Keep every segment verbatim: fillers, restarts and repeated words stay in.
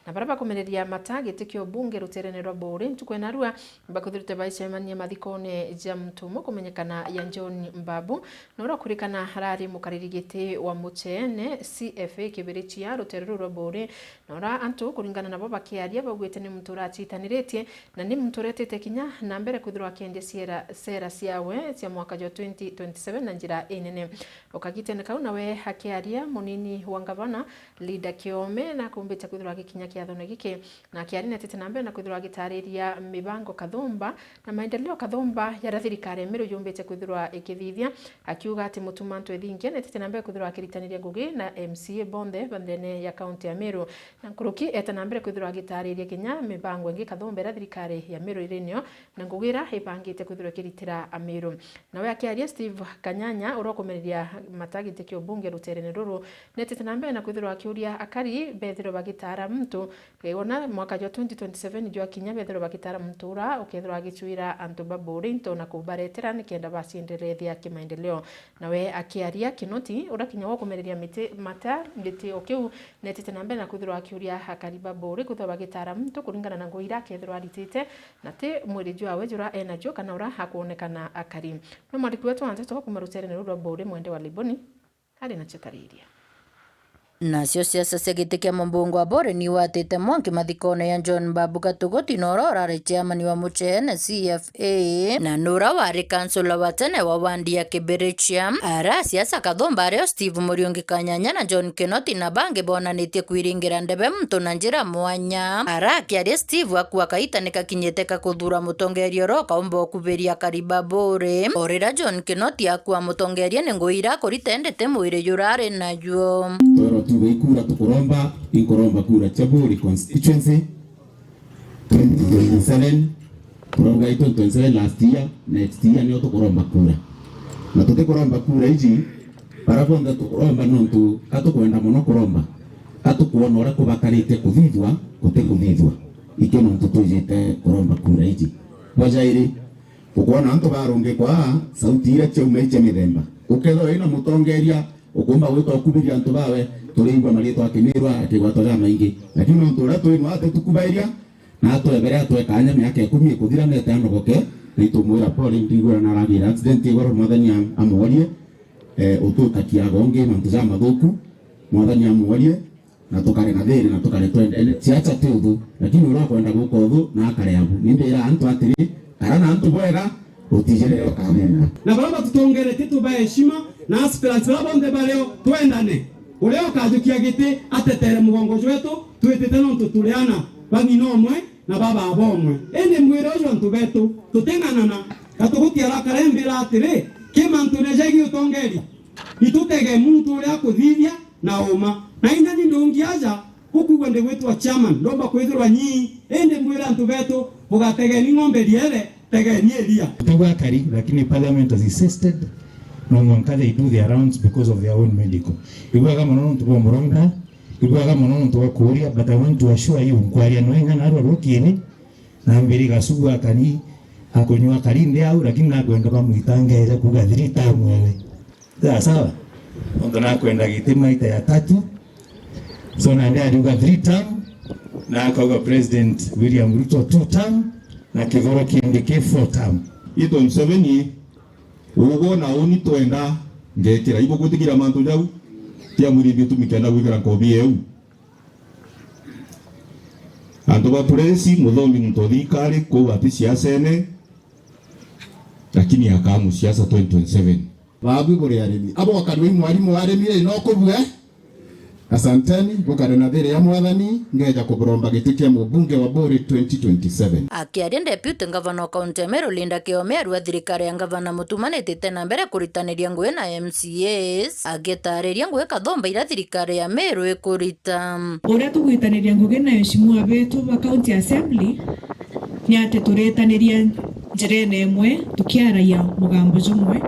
Na baria bakumereria mata giti kia ubunge ruterene rwa Buuri ntuku ya narua, bakuthirite baicemania mathikone ja muntu umwe kumenyekana ya John Mbabu, na uria ukurikana arari mukariri giti wa Mucheene C F A Kibirichia rutere ruu rwa Buuri, na uria antu kuringana nabo bakiaria baugite ni muntu uracitaniritie na ni muntu uretite kinya na mbere kwithirwa akiendia ciera, sera ciawe cia mwaka jwa twenty twenty-seven na njira inene. O kagitene kau nawe akiaria, munini wa ngavana Linda Kiome nakumbite kwithirwa agikinya kiathone giki, na akiaria netite na mbere na kwithirwa agitariria mibango kathumba na maendeleo kathumba jaria thirikari ya Meru yumbite kwithirwa ikithithia, akiuga ati Mutuma Antu Ethingia netite na mbere kwithirwa akiritaniria ngugi na M C A bonthe ba ndene ya kaunti ya Meru, na nkuruki eta na mbere kwithirwa agitariria kinya mibango ingi kathumba iria thirikari ya Meru iri nio na ngugi iria ibangite kwithirwa ikiritira Ameru. Nawe akiaria, Steve Kanyanya, uria ukumereria mata giti kia ubunge ruterene ruru, netite na mbere na kwithirwa akiuria akari bethirwe bagitara muntu, eh, wona mwaka jwa twenty twenty-seven jwakinya, bethirwe bagitara muntu uria ukethirwa agicuira antu ba Buuri into na kubaretera nikenda bacienderethia kimaendeleo. Nawe akiaria, Kinoti, uria kinya wa kumereria miti, mata giti o kiu, netite na mbere na kwithirwa akiuria akari ba Buuri kwithirwa bagitara muntu kuringana na ngugi iria akethirwa aritite, na ti mwiri jwawe juria enajuo kana uria akwonekana akari. No mwandiki wetu wa nteto kuuma ruterene ruu rwa Buuri, Mwende wa Liboni, ari nacio tariria. Nacio siasa cia giti kia mumbunge wa Buuri niwatite mwanki mathikone ya John Mbabu Gatugoti, na uria urari chairman wa Mucheene C F A, na nura wari kansula wa tene wa wandi ya Kibirichia. Ara siasa kathumba ario Steve Muriungi Kanyanya na John Kinoti na bangi bonanitie kwiringira ndebe muntu na njira mwanya. Ara akiaria, Steve akua kaita ni kakinyite ka kuthura mutongeria uria ukaumba ukubiria akari ba Buuri. O riria John Kinoti akua mutongeria ni ngugi iria akurita indi ti mwiri jurari najuo. Twero tuge ikura tukuromba, inkuromba kura cia Buuri constituency. Twenty twenty-seven, turauga i twenty twenty-seven last year, next year nio tukuromba kura. Na tutikuromba kura iji, bara bonthe tukuromba nontu ka tukwenda mono kuromba, ka tukwona uria kubakarite kuthithua, guti kuthithua. Ikio nontu twijite kuromba kura iji. Bwa jairi, ukwona antu barungikwa aa, sauti iria ciauma i cia mithemba. Ukethirwa wina mutongeria, ukumba gwita ukubiria antu bawe, turiigua maritwa akimiirwa akigwatwa jamaingi. Lakini nontu uria twi nwa atitukubairia, na atwebere atwekanya miaka ikumi ikuthira nete anogoke, nitumwira pole, ndigwira na aragira accident igoro, Mwathani am-, amworie, eh, ututakia agongi mantu jamathuku, Mwathani amworie, na tukare na thiri, na tukare twendene. Siasa ti uthu, lakini uria ukwenda guka uthu, na akare abu. Ni mbira antu atiri, kara na antu bwega, utijirire ukamenya. Na baria batutongeretie tubae heshima, na aspirants baria bonthe bario, twendane. Uria ukajukia giti atetere mugongo jwetu, twitite nontu turi ana ba ng'ina umwe na ba baba umwe. Indi mwire uju antu betu, tuteng'anana, gatuguti arakara embira atiri, ki mantune jegi utongeri, itutege muntu uria akuthithia na uma. Na inya ni ndungi aja, gukwigua ndigwitwa chairman, ndomba kwithirwa nyii, indi mbwire antu betu, bugategeni ng'ombe riere, tegeni iria. Tugakari, lakini parliament has insisted, no mwanka they do their rounds because of their own medical. Ibwega mono nontu bwa muronda, ibwega mono nontu bwa kuuria, but I want to assure you, nkwaria no inya narua rukiri, na mbiri gasugu akani, akunywa kari nthi au, lakini nakwenda bamwitangeere kuuga three term wewe. Sawa sawa. Nontu nakwenda giti maita ya tatu. So nandi ariuga three term, na akauga President William Ruto two term, na kigoro kingi ki four term. Ito Museveni, uguo na uni twenda ngekira. Ibo gwitikira mantu jau, tia mwirithio tumi kenda gwikira nkobi eu. Antu ba presi, muthomi muntu thirikari, kuu ati siasene, lakini akaa musiasa twenty twenty-seven. Babu buri arimi. Abo akari wai mwarimu arimi, no kubue. Asanteni, bukare na thiri ya Mwathani, ngeja kuburomba giti kia mubunge wa Buuri twenty twenty-seven. Akiaria Deputy Governor wa County ya Meru Linda Kiome arua thirikari ya Gavana Mutuma nitite na mbere kuritaniria ngugi na M C As, agitariria ngugi kathumba iria thirikari ya Meru ikurita. Uria tugwitaniria ngugi na eshimiwa betu ba County Assembly ni ati turitaniria njirene imwe tukiaragia mugambo jumwe,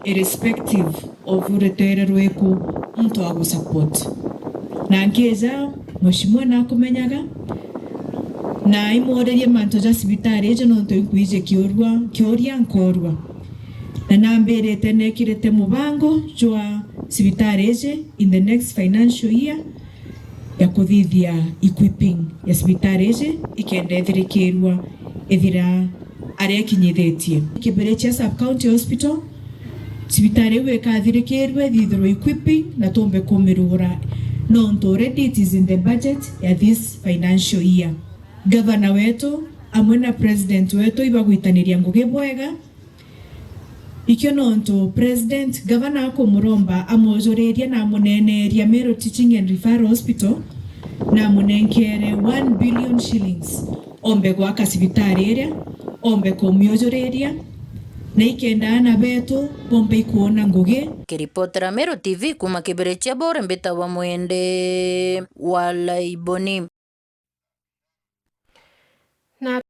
irrespective of urutere rwiku muntu agusupport. Na nkija, mheshimiwa nakumenyaga, na imworerie mantu ja cibitari iji nontu inkwiji kiurua, kiuria nkorua. Na nambirite nekirite mubango jwa cibitari iji in the next financial year, ya kuthithia equipping ya cibitari iji ikenda ithirikirua ithira aria ikinyithitie. Kibirichia Sub County Hospital, cibitari iu ikathirikirua ithithirwe equipping na tumbe kumirugura, nontu already it is in the budget ya this financial year. Gavana wetu amwe na president wetu ibagwitaniria ngugi bwega. Ikio nontu president, gavana akumuromba amujuririe na amuneneria Meru Teaching and Referral Hospital na amunenkere one billion shillings ombe gwaka cibitari iria, ombe kumiujuriria, na ikenda aana betu bombe ikwona ngugi. Kiripotera Meru T V kuma Kibirichia Bore, mbitagwa Mwende wa Laiboni. Na